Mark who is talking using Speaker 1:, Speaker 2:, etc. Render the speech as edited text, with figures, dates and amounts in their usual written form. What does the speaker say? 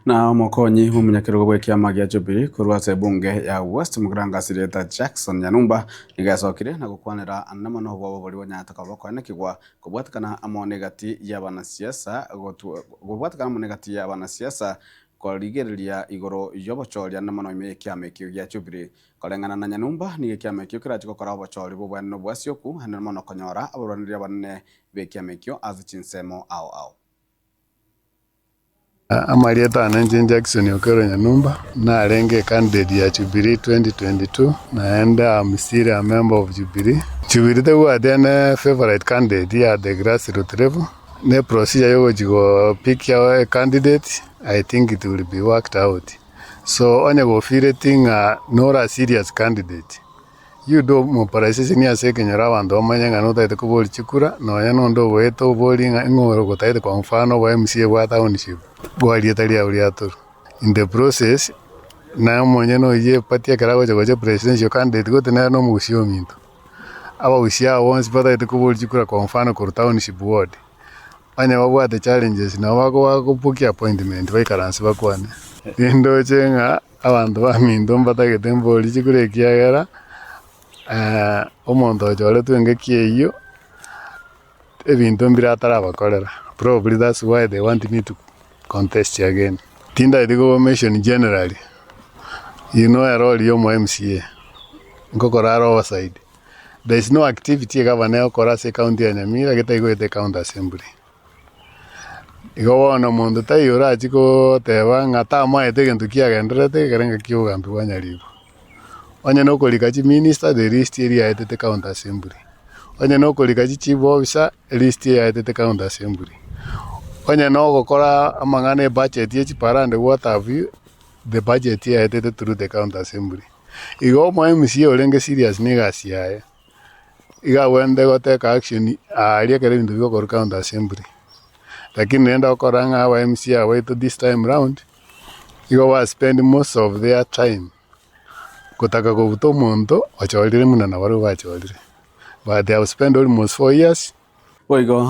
Speaker 1: Na omokonyi bw'omonyakerogo bw'ekiama gia Jubilee korwa ase ebunge ya West Mugirango ase erieta Jackson Nyanumba nigo esokire na gokwanera ande mono obwoba boria bonyarete koba bokoenekigwa kobwatekana amo negati y'abanasiasa kobwatekana amo negati y'abanasiasa korigereria igoro y'obochori ande mono ime y'ekiama ekio gia Jubilee. Koreng'ana na Nyanumba nigo ekiama ekio kerache gokora obochori bw'obwenenu bwasioku ande mono konyora abarwaneria abanene b'ekiama ekio ase chinsemo ao ao.
Speaker 2: Amarieta ane inche Jackson Okello Nyanumba, narenge ecandidate ya Jubilee 2022, naende am still a member of Jubilee. Jubilee tebwati any favourite candidate at the grassroot level, ne procedure ya ogochia go pick a candidate, I think it will be worked out. So onye gofeeleti ng'a nore a serious candidate, You do mobilization ase ekenyoro abanto bamanye ng'a notagete koboria chikura, nonya nonde ogoeta oborie ng'a ing'o ore ogotagete kwa mfano oba MCA bwa township, bwa rieta riao riatorwa. In the process, naye omonyene oyio eparty ekero agocha gocha presidential candidate gose nere na omogusii ominto. Abagusii aba bonsi batagete koboria chikura kwa mfano korwa township ward, onye babwate challenges nabo bakobook appointment baikaranse bakwane. Nindoche ng'a. Abanto baminto mbatagete mbori chikure ekiagera omonto ochoretwe engaki eyio, ebinto mbire atarabakorera, probably that's why they want me to contest again. Tindagete koba mention generally, you know erori ya omo MCA, nkokora are overside, there is no activity egavana egokora ase ecounty ya Nyamira getaigoeta ecounty assembly. Igo bono monto taiyo orachie goteba ng'a tamoete egento kiagendererete ekero engaki y'obogambi bwa Nyaribo. Onye nokorika chiminister the list eria yaetete county assembly, onye nokorika chichief officer elist eyaetete county assembly, onye nogokora amang'ana ebudget ya chipara and what have you, the budget eyaetete through the county assembly. Igo omo MCA orenge serious na egasi yaye. Iga agwenerete goteka action aaria ekero ebinto bigokorwa county assembly. Lakini rende okora ng'a aba MCA abaito this time round, igo ba spend most of their time gotaka kobuta omonto ochorire buna nabarabwo bachorire. But they have spent almost 4 years.
Speaker 1: Boigo.